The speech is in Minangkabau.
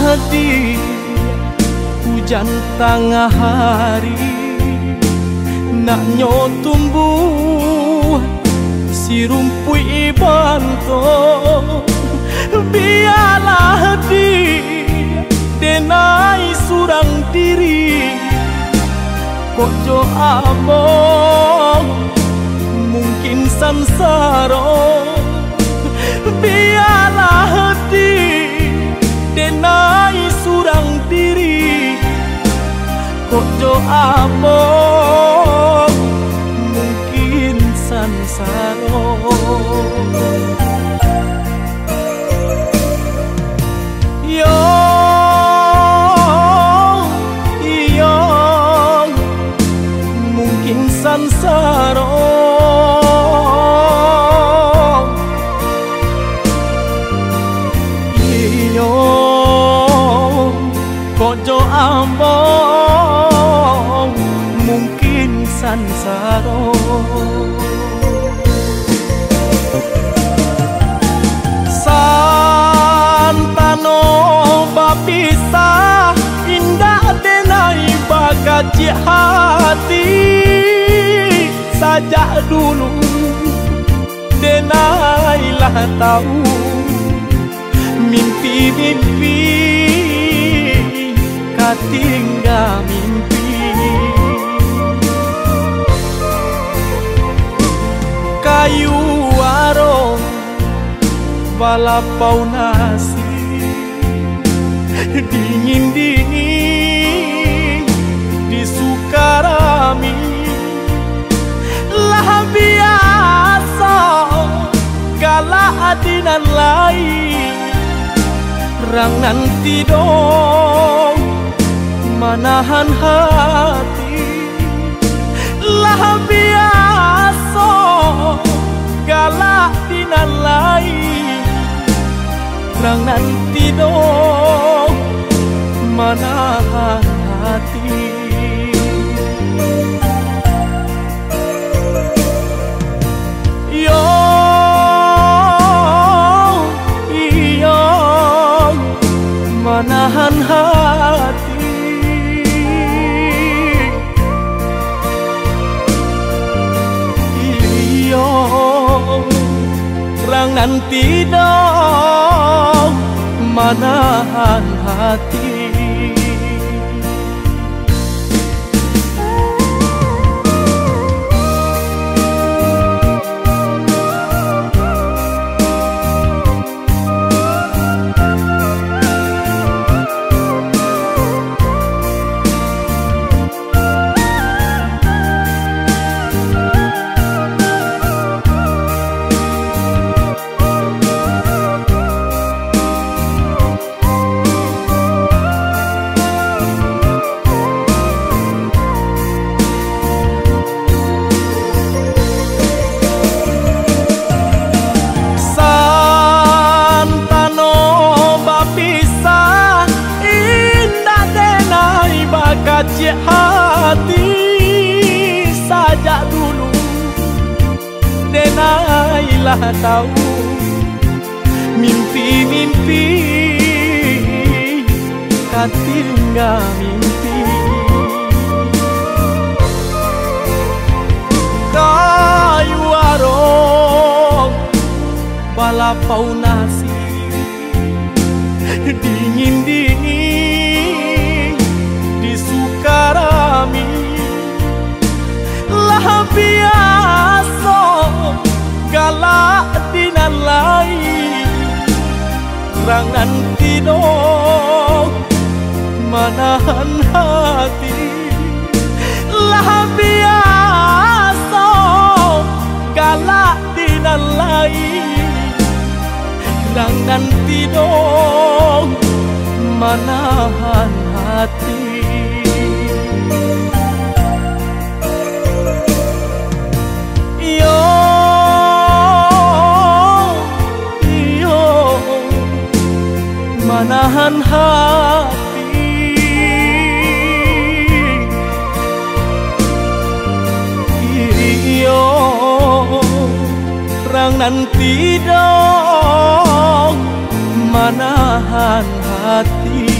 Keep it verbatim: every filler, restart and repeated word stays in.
Di hujan tangah hari, naknyo tumbuah sirumpuik banto. Bialah di denai surang diri, kok jo ambo mungkin sansaro. Bialah di denai surang diri, kok jo ambo mungkin sansaro. Iyo, iyo, mungkin sansaro. Iyo, kok jo ambo mungkin sansaro. Santano bapisah, indak denai bakaciak hati. Sajak dulu denai lah tau, mimpi-mimpi ka tingga mimpi. Kayu arok balapau nasi, dingin-dingin di Sukarami. Lah biaso galak di nan lain, rang nan tido manahan hati. Lah biaso galak di nan lain, rang nan tido manahan hati. Iyo, iyo, manahan hati. Iyo, rang nan tido manahan hati. Santano bapisah, indak denai bakaciak hati. Sajak dulu denai lah tau, mimpi-mimpi ka tingga mimpi. Kayu arok balapau nasi, dingin-dingin di Sukarami. Lah biaso galak di nan lain, rang nan tido manahan hati. Lah biaso galak di nan lain, rang nan tido manahan hati. Iyo, iyo, manahan hati. Iyo, rang nan tido manahan hati.